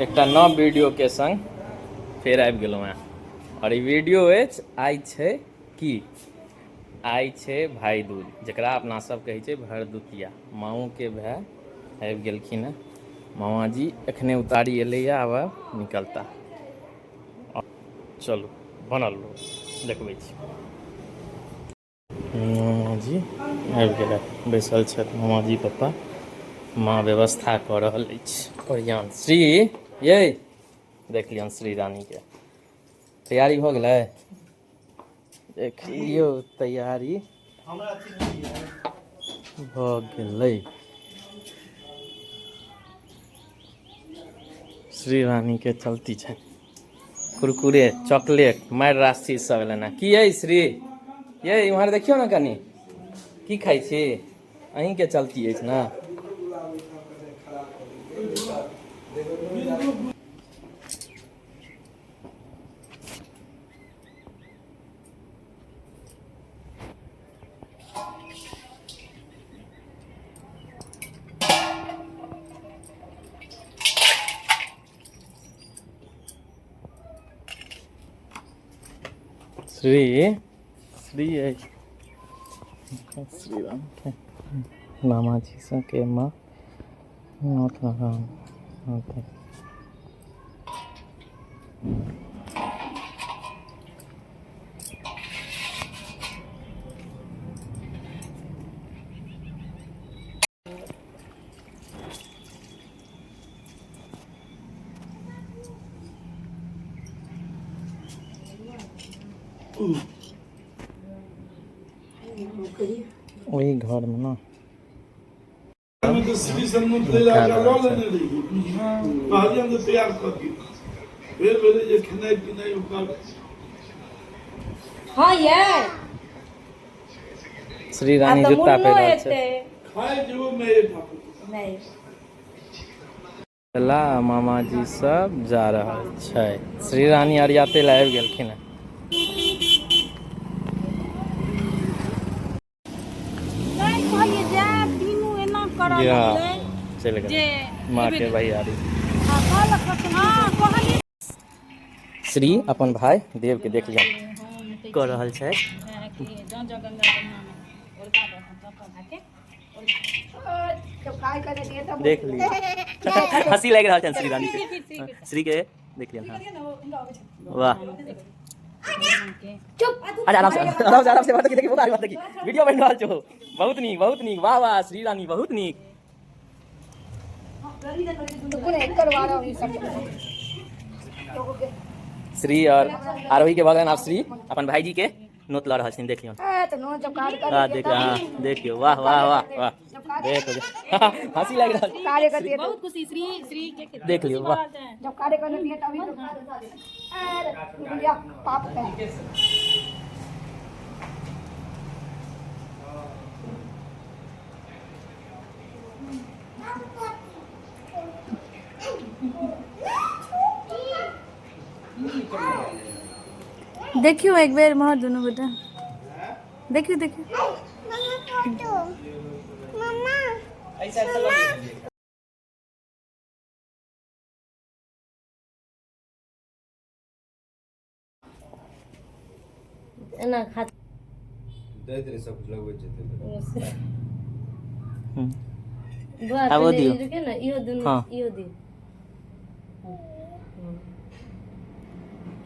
एकटा नव वीडियो के संग फेर आबि गेलहुँ हेँ। और ई वीडियो अछि आइ छै की आइ छै भाई दूज, जकरा अपना सब कहै छै भरदुतिया। माओ के भाय आबि गेलखिन हेँ, मामाजी एखने उतारी एलैए, आब निकलता। चलू बनल रहू, देखबै छी। मामाजी आबि गेल, बैसल छथि मामाजी। पप्पा माँ व्यवस्था कऽ रहल अछि ओरियान। श्री ये देख लियौन, श्री रानीके तैयारी भऽ गेलै, देख लियौ तैयारी भऽ गेलै। श्री रानीके चलती छै कुरकुरे चॉकलेट मारि रास चीज सब एलनि हँ। की अइ श्री ये, इम्हर देखियौ ने कनि, की खाइ छी? अहीँके चलती अछि ने। श्री श्री अछि श्री राम के मामाजी सबके माँ मतलब ओहि घरमे ने हँ ये श्री रानी आब तऽ जूता मुड़नो पहिर रहल छै। हेतै। नहि ला मामाजी सब जा रहल छै। श्री रानी अरियाते लए आबि गेलखिन हँ। नहि कहलियै जायब तीनू एना करऽ या लगलै चलि गेल जे माँ एबे के नहि। भैयारी। हँ कहलक, हँ कहलियै। श्री अपन भाई देव के देख लियौ कऽ रहल छै। देख लियौ, हंसी लागि रहल छनि श्री रानी के। श्री के देख लियौ। हाँ वाह, अरे आराम से, आराम से, आराम से। बात देखी, देखी, बात देखी, वीडियो बनि रहल छौ। बहुत नीक, बहुत नीक, वाह वाह श्री रानी, बहुत नीक। श्री और आरोही के भगवान। आप श्री अपन भाईजी के नोत लऽ रहल छथिन, देख लियौ। हाँ देख, हाँ देखियौ, वाह वाह वाह वाह, देखो, हंसी लागि रहल। बहुत खुशी श्री श्री के देख लियौ, वाह। जब कार्य करने दिए तभी तो अरे पाप है। देखियौ एक बेर महर दुनू गोटा देखियौ, देखियौ। एना खा दैत रहै सब कुछ लगबैत जेतै। बौआ, आब ओ पहिले दियौ। ई रुकियौ ने, इहो दुनू। हाँ। इहो दियौ,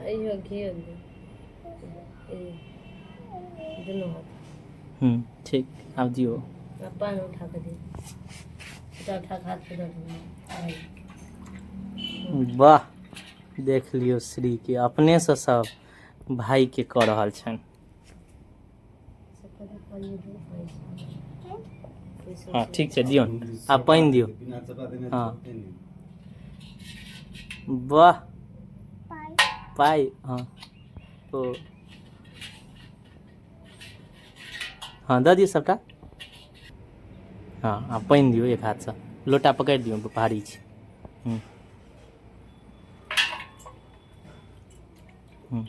इहो घियो दियौ, ई दुनू हाथ। ठीक, आब दियौ। आ पान उठा कऽ दियौ, उठा उठा कऽ हाथ पे दऽ दियौ। वाह, देख लियौ श्री के अपनेसँ सब भाई के कऽ रहल छनि। हँ ठीक छै, दियौ, आब पानि दियौ। बिना चपा देने हाँ। छोड़तै नहि। वाह, पाइ। हँ ओ हँ, दऽ दियौ सबटा। हँ, आब पानि दियौ। एक हाथसँ लोटा पकड़ि दियौ, भारी छै। हूँ हूँ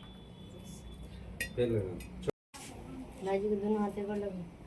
तेल लगा। भाईजी के दुनू हाथे पर लगे।